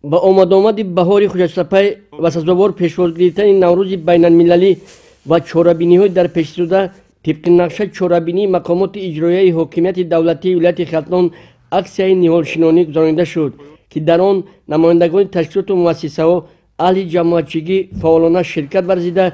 Ба омадомади баҳори хуҷастапай ва сазовор пешвоз гирифтани Наврӯзи байналмилалӣ ва чорабиниҳои дар пешистода, тибқи нақша чорабинии мақомоти иҷроияи ҳокимияти давлатии вилояти Хатлон аксияи ниҳолшинонӣ гузаронида шуд, ки дар он намояндагони ташкилоту муассисаҳо, аҳли ҷамоатчигӣ фаъолона ширкат варзида,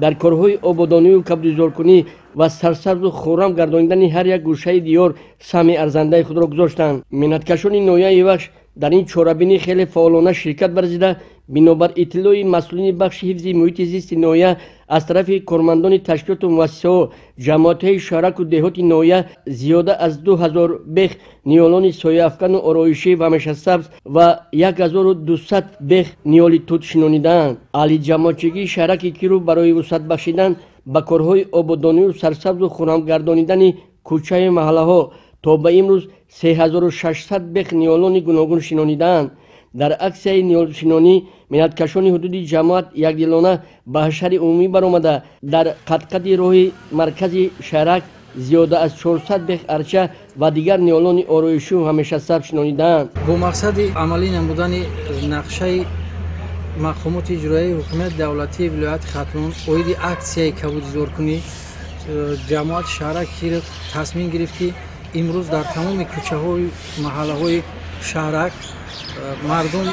дар корҳои ободонию кабудизоркунӣ ва сарсабзу хуррам гардонидани ҳар як гӯшаи диёр саҳми арзандаи худро гузоштанд. Меҳнаткашони ноҳияи Вахш дар ин чорабинӣ хеле фаъолона ширкат варзида, бинобар иттилои масъулини бахши ҳифзи муҳити зисти ноҳия, аз тарафи кормандони ташкилоту муассисаҳо, ҷамоатҳои шаҳраку деҳоти ноҳия зиёда аз 2000 бех ниҳолони сояафкану ороишӣ ва ҳамешасабз ва 1200 бех ниҳоли тут шинонидаанд. Аҳли ҷамоатчигии шаҳраки Киров барои вусъат бахшидан ба корҳои ободонию сарсабзу хуррамгардонидани кӯчаю маҳаллаҳо то ба имрӯз 3600 бех ниҳолони гуногун шинонидаанд. Дар аксияи ниҳолшинонӣ меҳнаткашони ҳудуди ҷамоат якдилона ба ҳашари умумӣ баромада, дар қадқади роҳи маркази шаҳрак зиёда аз 400 бех арча ва дигар ниҳолони ороишию ҳамешасабз шинонидаанд. Бо мақсади амалӣ намудани нақшаи мақомоти иҷроияи ҳукумати давлатии вилояти Хатлон оиди аксияи кабудизоркунӣ, ҷамоати шаҳрак Киров тасмим гирифт, ки имрӯз дар тамоми кӯчаҳои маҳаллаҳои шаҳрак мардум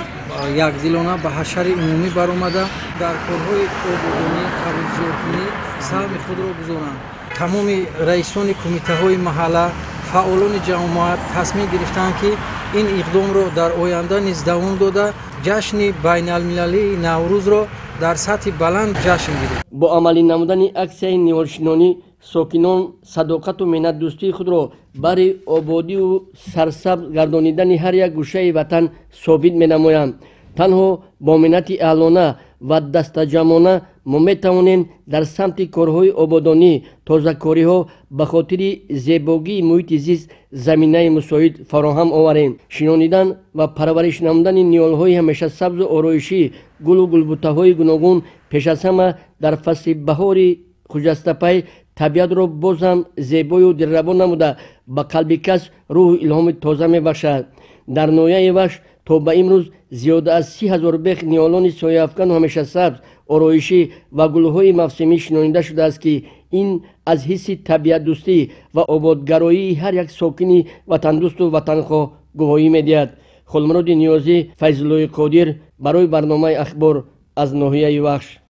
якдилона ба ҳашари умумӣ баромада, дар корҳои ободонӣ, кабудизоркунӣ саҳми худро гузоранд. Тамоми раисони кумитаҳои маҳалла, фаъолони ҷамоат тасмим гирифтанд, ки ин иқдомро дар оянда низ давом дода, ҷашни байналмилалии Наврӯзро дар сатҳи баланд ҷашн гирифт. Бо амалӣ намудани аксияи ниҳолшинонӣ сокинон садоқату меҳнатдӯстии худро барои ободию сарсабз гардонидани ҳар як гӯшаи ватан собит менамоянд. Танҳо бо меҳнати аҳлона ва дастаҷамъона мо метавонем дар самти корҳои ободонӣ, тозакориҳо ба хотири зебогии муҳити зист заминаи мусоид фароҳам оварем. Шинонидан ва парвариш намудани ниҳолҳои ҳамешасабзу ороишӣ, гулу гулбутаҳои гуногун пеш аз ҳама дар фасли баҳори хуҷастапай табиатро боз ҳам зебою дилрабо намуда, ба қалби кас рӯҳу илҳоми тоза мебахшад. Дар ноҳияи Вахш то ба имрӯз зиёда аз 30 000 бех ниҳолони сояафкану ҳамешасабз, ороишӣ ва гулҳои мавсимӣ шинонида шудааст, ки ин аз ҳисси табиатдӯстӣ ва ободгароии ҳар як сокини ватандӯсту ватанхоҳ гувоҳӣ медиҳад. Холмуроди Ниёзӣ, Файзуллои Қодир барои барномаи «Ахбор» аз ноҳияи Вахш.